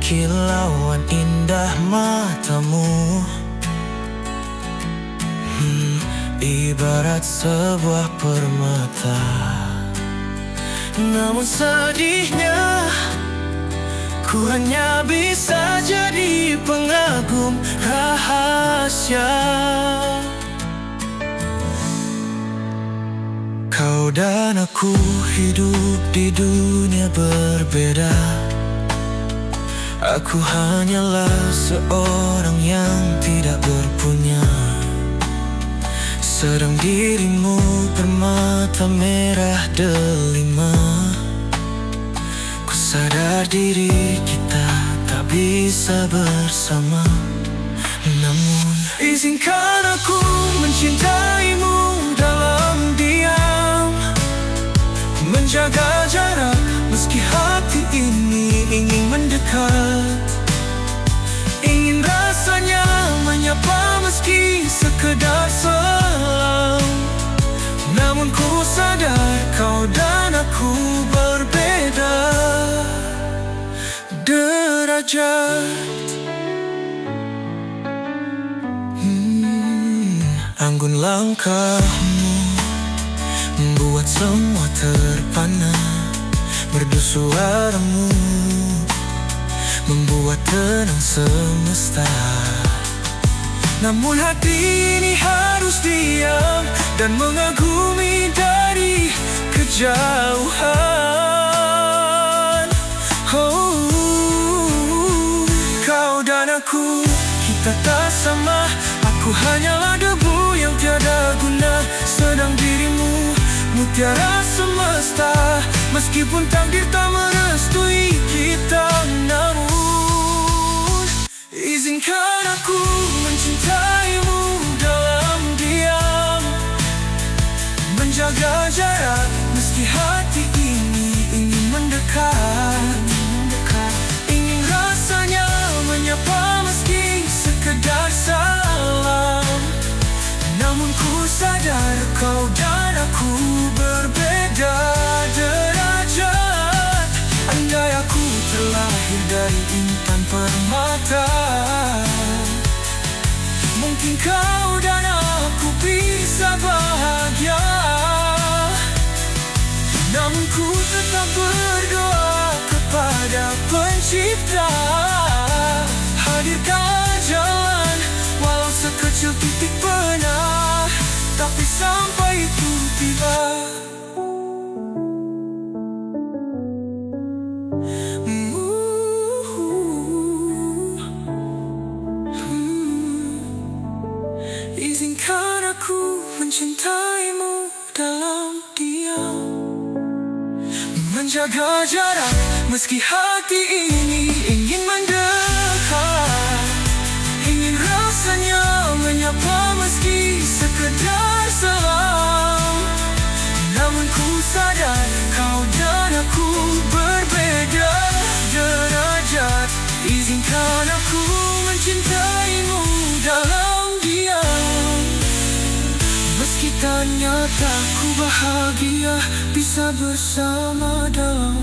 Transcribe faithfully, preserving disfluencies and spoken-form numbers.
Kilauan indah matamu, hmm, ibarat sebuah permata. Namun sedihnya, ku hanya bisa jadi pengagum rahasia. Kau dan aku hidup di dunia berbeda. Aku hanyalah seorang yang tidak berpunya, sedang dirimu permata merah delima. Ku sadar diri kita tak bisa bersama. Namun, izinkan aku mencintaimu dalam diam, menjaga jarak meski hati ini ingin mendekat, ingin rasanya menyapa meski sekedar salam. Namun ku sadar kau dan aku berbeda derajat. Hmm, anggun langkahmu membuat semua terpana. Merdu suaramu membuat tenang semesta. Namun hati ini harus diam dan mengagumi dari kejauhan. Oh, kau dan aku, kita tak sama. Aku hanyalah debu yang tiada guna, sedang dirimu mutiara semesta. Meskipun takdir tak merestui kita, namun izinkan aku mencintaimu dalam diam, menjaga jarak meski hati ini ingin mendekat, ingin rasanya menyapa meski sekedar salam. Namun ku sadar kau dan aku berbeda derajat. Andai aku terlahir dari intan permata, mungkin kau dan aku bisa bahagia. Namun ku tetap berdoa kepada Pencipta, hadirkanlah jalan, walau sekecil titik benang, tapi sampai itu tiba. Izinkan aku mencintaimu dalam diam, menjaga jarak meski hati ini ingin mendekat, ingin rasanya menyapa meski sekedar salam. Namun ku sadar kau dan aku berbeda derajat. Izinkan aku mencintaimu dalam diam, meski tak nyata ku bahagia bisa bersama dalam